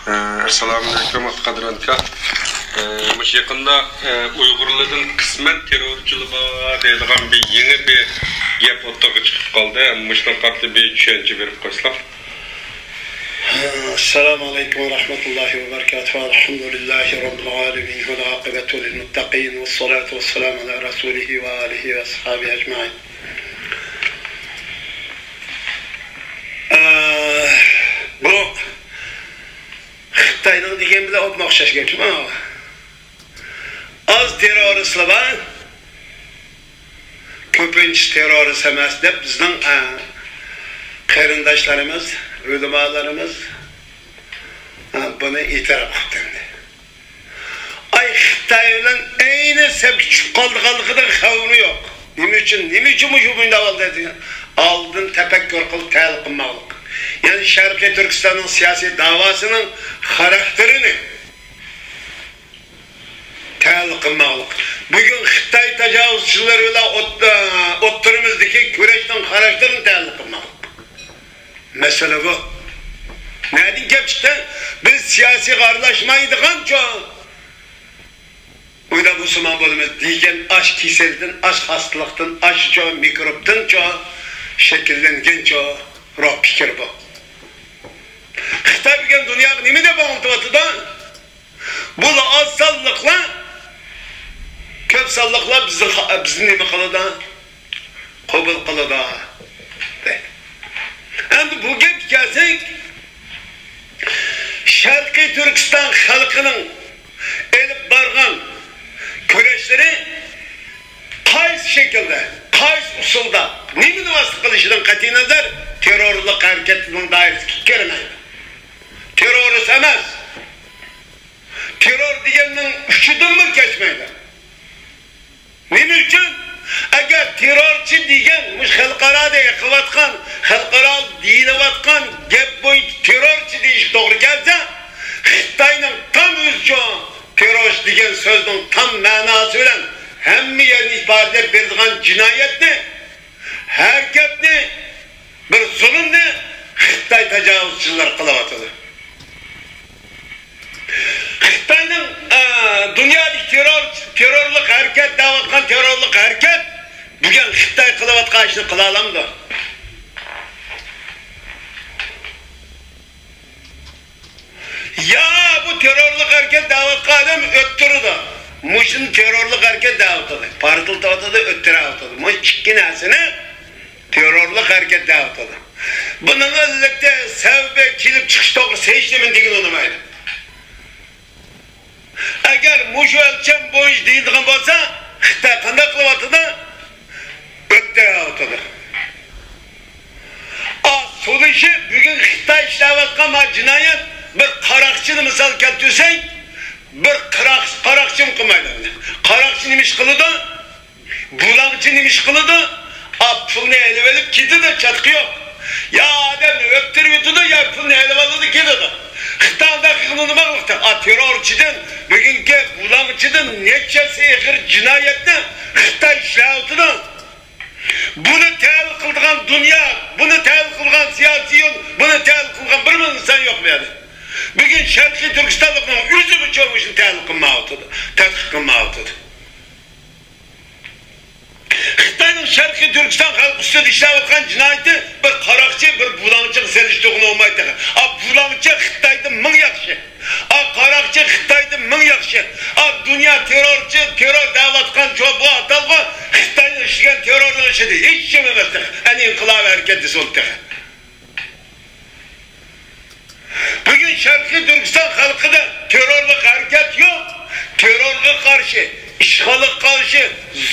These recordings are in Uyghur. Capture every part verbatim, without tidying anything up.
ئەسسالامۇئەلەيكۇم، ئابدۇقادىر ئاكا. ئە، مۇشۇ يېقىندا، ئە، ئۇيغۇرلاردىن قىسمەن تېررورچىلار بار دەيدىغان بىر يېڭى بىر گەپ ئوتتۇرىغا چىقىپ قالدى. مۇشۇنىڭغا قارىتا بىر چۈشەنچە بېرىپ قويسىلا. السلام عليكم ورحمة الله وبركاته. الحمد لله رب العالمين، والعاقبة للمتقين، والصلاة والسلام على رسوله وآله وأصحابه أجمعين. ئە، بۇ خىتاينىڭ دېگەن بىلەن ئوپمۇ ئوخشاش گەپچىما؟ ئاز تېررورىستلار بار، كۆپىنچىسى تېررورىست ئەمەس دەپ بىزنىڭ، ئە، قېرىنداشلىرىمىز، ئۆلىمالىرىمىز، ئە، بۇنى ئېتىراپ قىپتۇ ئەمدى. ئاي، خىتاي بىلەن ئەينى سەپكە چۈشۈپ قالىدىغانلىقىدىن خەۋىرى يوق. نېمە ئۈچۈن، نېمە ئۈچۈن مۇشۇ مۇنداق بولدى دېگەن ئالدىن تەپەككۇر قىلىپ تەھلىل قىلماقلىق. يەنى شەرقىي تۈركىستاننىڭ سىياسىي داۋاسىنىڭ خاراكتېرىنى تەھلىل قىلماقلىق. بۈگۈن خىتاي تاجاۋۇزچىلىرى بىلەن ئوت-، ئوتتۇرىمىزدىكى كۈرەشنىڭ خاراكتېرىنى تەھلىل قىلماقلىق. مەسىلە بۇ. نەدىن كەپ چىقتى؟ بىز سىياسىيغا ئارىلاشمايدىغانچۇ، ئۇيدا مۇسۇلمان بولىمىز دېگەن ئاش كېسەلدىن، ئاش خاستىلىقتىن، ئاشۇچۇ مىكروبتىنچۇ شەكىللەنگەنچۇ روھ پىكىر بۇ. خىتاي بۈگۈن دۇنياغا نېمە دەپ ئاڭلىتىۋاتىدۇ؟ بۇ ئاز سانلىقلار، كۆپ سانلىقلار بىزنى، بىزنى نېمە قىلىدۇ؟ قوبۇل قىلىدۇ، دەيدۇ. ئەمدى بۇ گەپكە كەلسەك، شەرقىي تۈركىستان خەلقىنىڭ ئېلىپ بارغان كۈرەشلىرى قايسى شەكىلدە، قايسى ئۇسۇلدا، نېمىنى ۋاسىتە قىلىشىدىن قەتئىينەزەر، تېررورلۇق ھەرىكىتىنىڭ دائىرىسىگە كىرمەيدۇ. تېررورىست ئەمەس. تېررور دېگەننىڭ ئۇچىدىنمۇ كەچمەيدۇ. نېمە ئۈچۈن؟ ئەگەر تېررورچى دېگەن مۇشۇ خەلقئارادا ئېقىۋاتقان، خەلقئارا دېيىلىۋاتقان گەپ بويىچە تېررورچى دېيىشكە توغرا كەلسە، خىتاينىڭ تام ئۆزىچۇ تېررورچى دېگەن سۆزنىڭ تام مەناسى بىلەن ھەممە يەرنى ئىپادىلەپ بېرىدىغان جىنايەتنى، ھەرىكەتنى، بىر زۇلۇمنى خىتاي تاجاۋۇزچىلىرى قىلىۋاتىدۇ. خىتاينىڭ، ئە، دۇنيادىكى تېررور، تېررورلۇق ھەرىكەت دەۋاتقان تېررورلۇق ھەرىكەت بۈگۈن خىتاي قىلىۋاتقان ئىشنى قىلالامدۇ؟ يا بۇ تېررورلۇق ھەرىكەت دەۋاتقان ئادەم ئۆتتۈرىدۇ. مۇشۇنى تېررورلۇق ھەرىكەت دەۋاتىدۇ. پارتلىتىۋاتىدۇ، ئۆتتۈرۈۋاتىدۇ. مۇشۇ ئىككى نەرسىنى تېررورلۇق ھەرىكەت دەۋاتىدۇ. بۇنىڭغا ئىللىقتە سەۋەبى كېلىپ چىقىش توغرىسى ھېچنېمىنى دېگىلى ئۇنىمايدۇ. ئەگەر مۇشۇ ئۆلچەم بويىچە دېيىلىدىغان بولسا، خىتاي قانداق قىلىۋاتىدۇ؟ ئۆتتۈرۈۋاتىدۇ. ئا، سولىشى بۈگۈن خىتاي ئىشلەۋاتقان ما جىنايەت، بىر قاراقچىنى مىسال كەلتۈرسەك، بىر قاراق-، قاراقچىمۇ قىلمايدۇ. قاراقچى نېمە ئىش قىلىدۇ؟ بۇلاڭچى نېمە ئىش قىلىدۇ؟ ئا، پۇلنى ئېلىۋېلىپ كېتىدۇ، چاتىقى يوق. يا ئادەمنى ئۆلتۈرۈۋېتىدۇ، يا پۇلنى ئېلىۋالىدۇ، كېتىدۇ. خىتاي ئۇنداق قىلىدىغانلىقتا، ئا، تېررورچىدىن، بۈگۈنكى بۇلاڭچىدىن نەچچىسى ئېغىر جىنايەتنى خىتاي ئىشلەۋاتىدۇ. بۇنى تەھلىل قىلىدىغان دۇنيا، بۇنى تەھلىل قىلغان سىياسىيون، بۇنى تەھلىل قىلغان بىرمۇ ئىنسان يوق بۇ يەردە. بۈگۈن شەرقىي تۈركىستانلىقنىڭ ئۆزىمۇ شۇ ئىشنى تەھلىل قىلمايۋاتىدۇ، تەتقىق قىلمايۋاتىدۇ. خىتاينىڭ شەرقىي تۈركىستان خەلقى ئۈستىدە ئىشلەۋاتقان جىنايىتى بىر قاراقچى، بىر بۇلاڭچىغا سېلىشتۇرغىلى بولمايدۇ تېخى. ئا، بۇلاڭچى خىتايدىن مىڭ ياخشى. ئا، قاراقچى خىتايدىن مىڭ ياخشى. ئا، دۇنيا تېررورچى، تېررور دەۋاتقان شۇ بۇ ئاتالغۇ خىتاينىڭ ئىشلىگەن تېررورنىڭ ئىچىدە ھېچ نېمە ئەمەس تېخى. ئەنە ئىنقىلابىي ھەرىكەت دېسە بولدى تېخى. بۈگۈن شەرقىي تۈركىستان خەلقىدە تېررورلۇق ھەرىكەت يوق. تېررورغا قارشى، ئىشغالغا قارشى،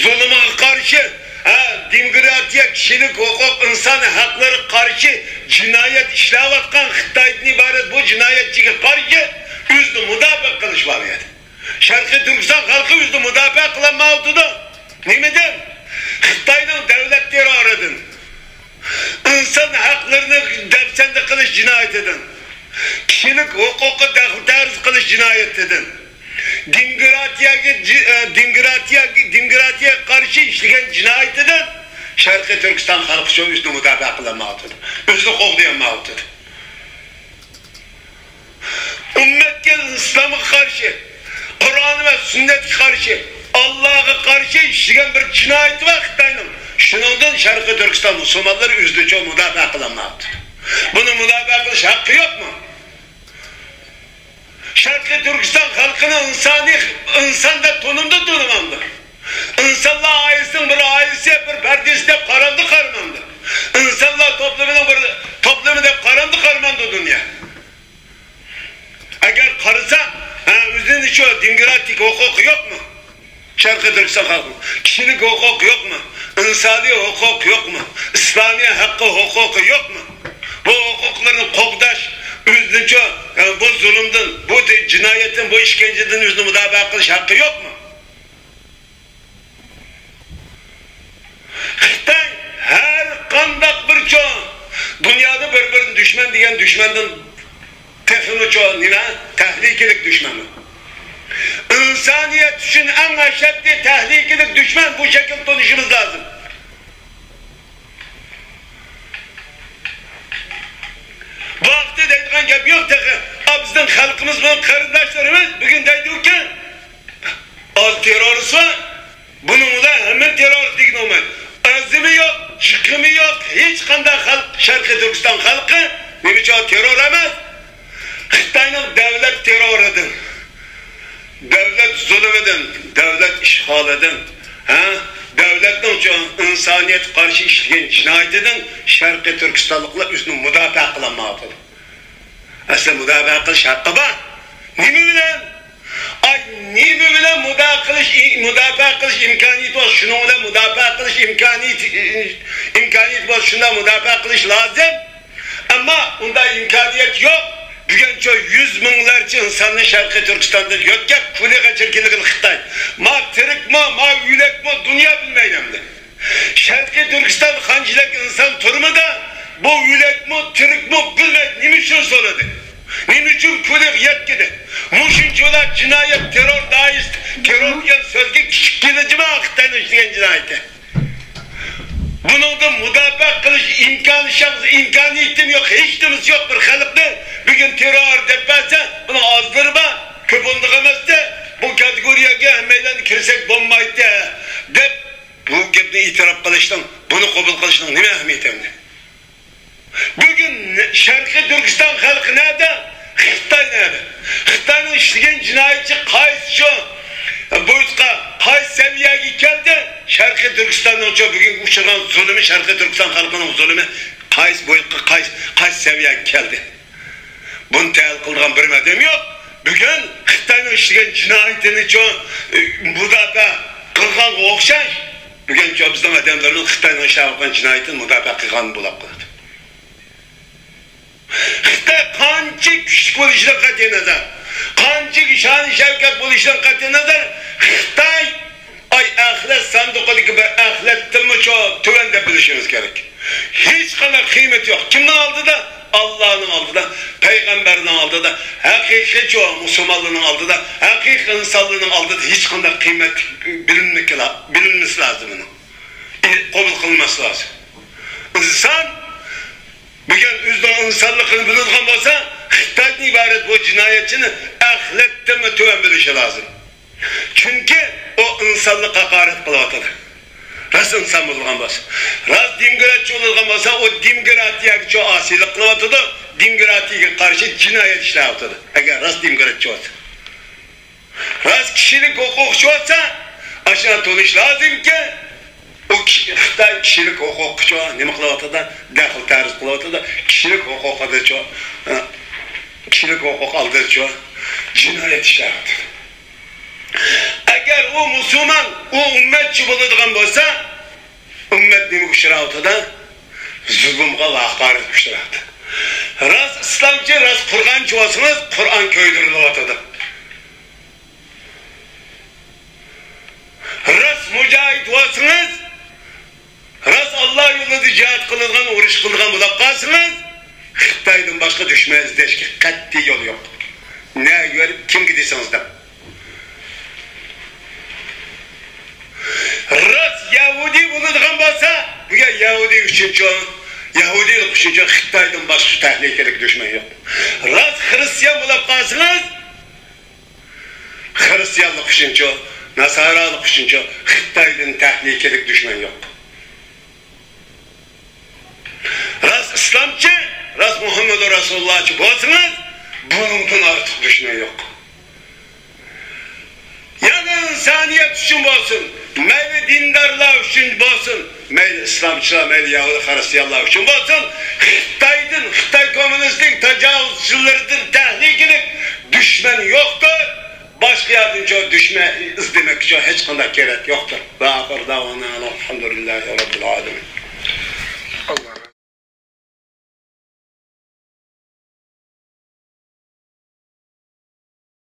زۇلۇمغا قارشى، ھە، دېموكراتىيە، كىشىلىك ھوقۇق، ئىنسان ھەقلىرىغا قارشى جىنايەت ئىشلەۋاتقان خىتايدىن ئىبارەت بۇ جىنايەتچىگە قارشى ئۆزىنى مۇداپىئە قىلىش بار ئىدى. شەرقىي تۈركىستان خەلقى ئۆزىنى مۇداپىئە قىلالمايۋاتىدۇ. نېمىدىن؟ خىتاينىڭ دۆلەت تېررورىدىن، ئىنسان ھەقلىرىنى دەپسەندە قىلىش جىنايىتىدىن، كىشىلىك ھوقۇققا دەخلى تەرۇز قىلىش جىنايىتىدىن، دېموكراتىيەگە جى-، ئە، دېموكراتىيەگە، دېموكراتىيەگە قارشى ئىشلىگەن جىنايىتىدىن شەرقىي تۈركىستان خەلقى شۇ ئۆزىنى مۇداپىئە قىلالمايۋاتىدۇ، ئۆزىنى قوغدىيالمايۋاتىدۇ. قارشى، قۇرئان ۋە سۈننەتكە قارشى، ئاللاغا قارشى ئىشلىگەن بىر جىنايىتى بار خىتاينىڭ. شۇنىڭدىن شەرقىي تۈركىستان مۇسۇلمانلىرى ئۆزلىرىچە مۇداپىئە قىلالمايۋاتىدۇ. بۇنى مۇداپىئە قىلىش ھەققى يوقمۇ؟ شەرقىي تۈركىستان خەلقىنى ئىنسانىي، ئىنسان دەپ تونۇمدۇ، تونۇمامدۇ؟ ئىنسانلار ئائىلىسىنىڭ بىر ئائىلىسى، بىر پەردىسى دەپ قارامدۇ، قارىمامدۇ؟ ئىنسانلار توپلىمىنىڭ بىر توپلىمى دەپ قارامدۇ، قارىمامدۇ دۇنيا؟ ئەگەر قارىسا، ھە، ئۆزىنىڭ شۇ دېموكراتىك ھوقۇقى يوقمۇ؟ شەرقىي تۈركىستان خەلقىنىڭ كىشىلىك ھوقۇقى يوقمۇ؟ ئىنسانىي ھوقۇق يوقمۇ؟ ئىسلامىي ھەققى، ھوقۇقى يوقمۇ؟ بۇ ھوقۇقلىرىنى قوغداش، ئۆزىنىڭچە، ئە، بۇ زۇلۇمدىن، بۇ جىنايەتتىن، بۇ ئىشكەنجىدىن ئۆزىنى مۇداپىئە قىلىش ھەققى يوقمۇ؟ خىتاي ھەر قانداق بىر چوڭ دۇنيادا بىر-بىرىنى دۈشمەن دېگەن دۈشمەندىن تېخىمۇ چوڭ نېمە؟ تەھلىكىلىك دۈشمەن. ئىنسانىيەت ئۈچۈن ئەڭ ئەشەددىي تەھلىكىلىك دۈشمەن، بۇ شەكىلدە تونۇشىمىز لازىم. بۇ ھەقتە دەيدىغان گەپ يوق تېخى. ئا، بىزنىڭ خەلقىمىز بىلەن قېرىنداشلىرىمىز بۈگۈن دەيدۇكى، ئاز تېررورىست بار، بۇنىڭ بىلەن ھەممە تېررورىست دېگىلى بولمايدۇ. ئازىمۇ يوق، جىقىمۇ يوق، ھېچقانداق خەلق، شەرقىي تۈركىستان خەلقى نېمە ئۈچۈن تېررور ئەمەس؟ خىتاينىڭ دەۋلەت تېررورىدىن، دەۋلەت زۇلۇمىدىن، دەۋلەت ئىشغالىدىن، ھە، دەۋلەتنىڭ چوڭ ئىنسانىيەتكە قارشى ئىشلىگەن جىنايىتىدىن شەرقىي تۈركىستانلىقلار ئۆزىنى مۇداپىئە قىلالمايۋاتىدۇ. ئەسلى مۇداپىئە قىلىش ھەققى بار. نېمە بىلەن؟ ئاي، نېمە بىلەن مۇداپىئە قىلىش، مۇداپىئە قىلىش ئىمكانىيىتى بار، شۇنىڭ بىلەن مۇداپىئە قىلىش ئىمكانىيىتى، ئىمكانىيىتى بار، شۇنداق مۇداپىئە قىلىش لازىم. ئەمما ئۇنداق ئىمكانىيەت يوق. بۈگۈنچە يۈز مىڭلارچە ئىنساننى شەرقىي تۈركىستاندىن يۆتكەپ، كۇنى قاچۇرۇپ كەلگەن خىتاي. ما تىرىكمۇ، ما ئۆلۈكمۇ، دۇنيا بىلمەيدۇ ئەمدى. شەرقىي تۈركىستان قانچىلىك ئىنسان تۈرمىدە، بۇ ئۆلۈكمۇ، تىرىكمۇ بىلمەيدۇ. نېمە ئۈچۈن سورىدى؟ نېمە ئۈچۈن كۈنى يەتكىدى؟ مۇشۇنچىلا جىنايەت، تېررور، دائىش، تېررور دېگەن سۆزگە كىشىك كېلىدىما خىتاينىڭ ئىشلىگەن جىنايىتى؟ بۇنىڭدىن مۇداپىئە قىلىش ئىمكانى، شەخس ئىمكانىيىتىمۇ يوق، ھېچ نېمىسى يوق بىر خەلقنى بۈگۈن تېررور دەپ بەرسە، بۇنىڭ ئازلىرى بار، كۆپ ئۇنداق ئەمەستى، بۇ كاتېگورىيەگە ھەممەيلەن كىرسەك بولمايتتى دەپ بۇ گەپنى ئېتىراپ قىلىشنىڭ، بۇنى قوبۇل قىلىشنىڭ نېمە ئەھمىيىتى ئەمدى؟ بۈگۈن شەرقىي تۈركىستان خەلقى نەدە؟ خىتاي نەدە؟ خىتاينىڭ ئىشلىگەن جىنايىتى قايسى شۇ بويۇتقا، قايسى سەۋىيەگە كەلدى؟ شەرقىي تۈركىستاننىڭ شۇ بۈگۈنكى ئۇچرىغان زۇلۇمى، شەرقىي تۈركىستان خەلقىنىڭ زۇلۇمى قايسى بويۇتقا، قايسى، قايسى سەۋىيەگە كەلدى؟ بۇنى تەھلىل قىلىدىغان بىر ئادەم يوق. بۈگۈن خىتاينىڭ ئىشلىگەن جىنايىتىنىچۇ، ئى، مۇداپىئە قىلغانغا ئوخشاش، بۈگۈنچۇ بىزنىڭ ئادەملىرىمىز خىتاينىڭ ئىشلەۋاتقان جىنايىتىنى مۇداپىئە قىلغان بولاپ قالىدۇ. خىتاي قانچە كۈچلۈك بولۇشىدىن قەتئىينەزەر، قانچە شان-شەۋكەت بولۇشىدىن قەتئىينەزەر، خىتاي ئاي ئەخلەت ساندۇقىدىكى بىر ئەخلەتتىنمۇ چوڭ، تۆۋەن دەپ بىلىشىمىز كېرەك. ھېچقانداق قىممىتى يوق. كىمنىڭ ئالدىدا؟ ئاللانىڭ ئالدىدا، پەيغەمبەرنىڭ ئالدىدا، ھەقىقىي چوڭ مۇسۇلمانلارنىڭ ئالدىدا، ھەقىقىي ئىنسانلارنىڭ ئالدىدا ھېچقانداق قىممەت بىلىنمىكى لا-، بىلىنمىسى لازىم ئۇنىڭ. قوبۇل قىلىنماسلىقى لازىم. ئىنسان بۈگۈن ئۆزىنىڭ ئىنسانلىقىنى بىلىدىغان بولسا، خىتايدىن ئىبارەت بۇ جىنايەتچىنى ئەخلەتتىنمۇ تۆۋەن بىلىشى لازىم. چۈنكى ئۇ ئىنسانلىققا ھاقارەت قىلىۋاتىدۇ. راست ئىنسان بولىدىغان بولسا، راست دېموكراتچى بولىدىغان بولسا، ئۇ دېموكراتىيەگىچۇ ئاسىيلىق قىلىۋاتىدۇ، دېموكراتىيەگە قارشى جىنايەت ئىشلەۋاتىدۇ، ئەگەر راست دېموكراتچى بولسا. راست كىشىلىك ھوقۇقچى بولسا، ئاشۇنداق تونۇش لازىمكى، ئۇ كىشى، خىتاي كىشىلىك ھوقۇققىچۇ نېمە قىلىۋاتىدۇ؟ دەخلى تەرۇز قىلىۋاتىدۇ. كىشىلىك ھوقۇق ئالدىدىچۇ، كىشىلىك ھوقۇق ئالدىدىچۇ جىنايەت ئىشلەۋاتىدۇ. ئەگەر ئۇ مۇسۇلمان، ئۇ ئۈممەتچى بولىدىغان بولسا، ئۈممەت نېمىگە ئۇچراۋاتىدۇ؟ زۇلۇمغا ۋە ھاقارەتكە ئۇچراۋاتىدۇ. راست ئىسلامچى، راست قۇرئانچى بولسىڭىز، قۇرئان كۆيدۈرۈلۈۋاتىدۇ. راست مۇجاھىد بولسىڭىز، راست ئاللا يولىدا جىھاد قىلىدىغان، ئۇرۇش قىلىدىغان بولاپ قالسىڭىز، خىتايدىن باشقا دۈشمەن ئىزدەشكە قەتئىي يول يوق. نەگە بېرىپ، كىمگە دېسىڭىز دەپ. راست يەھۇدىي بولىدىغان بولسا، بۈگۈن يەھۇدىي ئۈچۈنچۇ، يەھۇدىيلىق ئۈچۈنچۇ خىتايدىن باشقا تەھلىكىلىك دۈشمەن يوق. راست خىرىستىيان بولاپ قالسىڭىز، خىرىستىيانلىق ئۈچۈنچۇ، ناسارالىق ئۈچۈنچۇ خىتايدىن تېخنىكىلىك دۈشمەن يوق. راست ئىسلامچى، راست مۇھەممەدۇر رەسۇلۇللاچى بولسىڭىز، بۇنىڭدىن ئارتۇق دۈشمەن يوق. يەنى ئىنسانىيەت ئۈچۈن بولسۇن، مەيلى دىندارلار ئۈچۈن بولسۇن، مەيلى ئىسلامچىلار، مەيلى يەھۇدىي خىرىستىيانلار ئۈچۈن بولسۇن، خىتايدىن، خىتاي كوممۇنىستىك تاجاۋۇزچىلىرىدىن تېخنىكىلىك دۈشمەن يوقتۇر. باشقا يەردىنچۇ دۈشمەن ئىزدىمەكچۇ ھېچقانداق كېرەك يوقتۇر. ۋە ئاخىر داۋانا ئەلھەمدۇلىللاھى رەببىل ئالەمىن.